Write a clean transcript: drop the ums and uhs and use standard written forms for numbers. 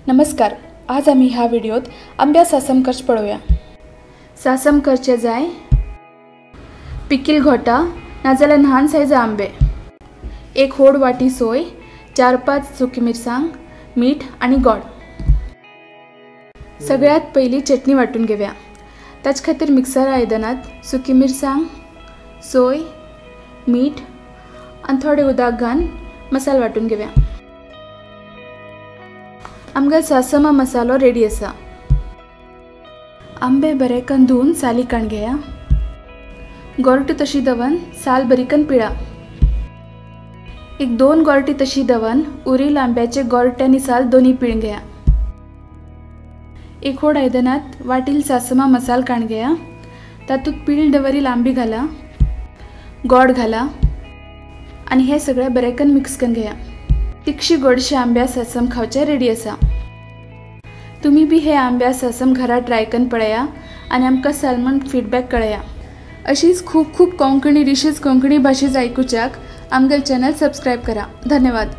नमस्कार, आज आमी ह्या व्हिडिओत आंब्या सासम करच पळोवया। सासम करचे जाय पिकील घोटा नाजाल्यार ल्हान सायज आंबे, एक होड वाटी सोय, 4-5 सुकी मिरसांग, मीठ आनी गोड। सगळ्यात पयली चटणी वांटून घेवया। ताचे खातीर मिक्सर आयदनात सुकी मिरसांग, सोय, मीठ आनी थोडे उदक घालून मसालो वांटून घेवया। आमगे सासमा मसालो रेडी आसा। आंबे बरे कन धुवन साली काण घेया। गोरटी तशी दवन साल बरी कन पिळा। एक 2 गोरटी तशी दवन उरील आंब्याचे गोरटे आनी साल दोनी पिळून घेया। एक होड आयदनात वाटील सासमा मसाल काण घेया। तातूंत पिळून दवरील आंबी घाला, गोड घाला आनी हे सगळे बरे कन मिक्स करून घेया। तिखशी गोडशे आंब्या सासम खावचे रेडी आसा। तुम्ही बी हे आंब्या सासम घरा ट्राय करून पळया आनी आमकां सालमन फीडबॅक कळया। अशीच खूब खूब कोंकणी डिशीज कोंकणी भाशेंत आयकुच्याक आमगेल चॅनल सबस्क्रायब करा। धन्यवाद।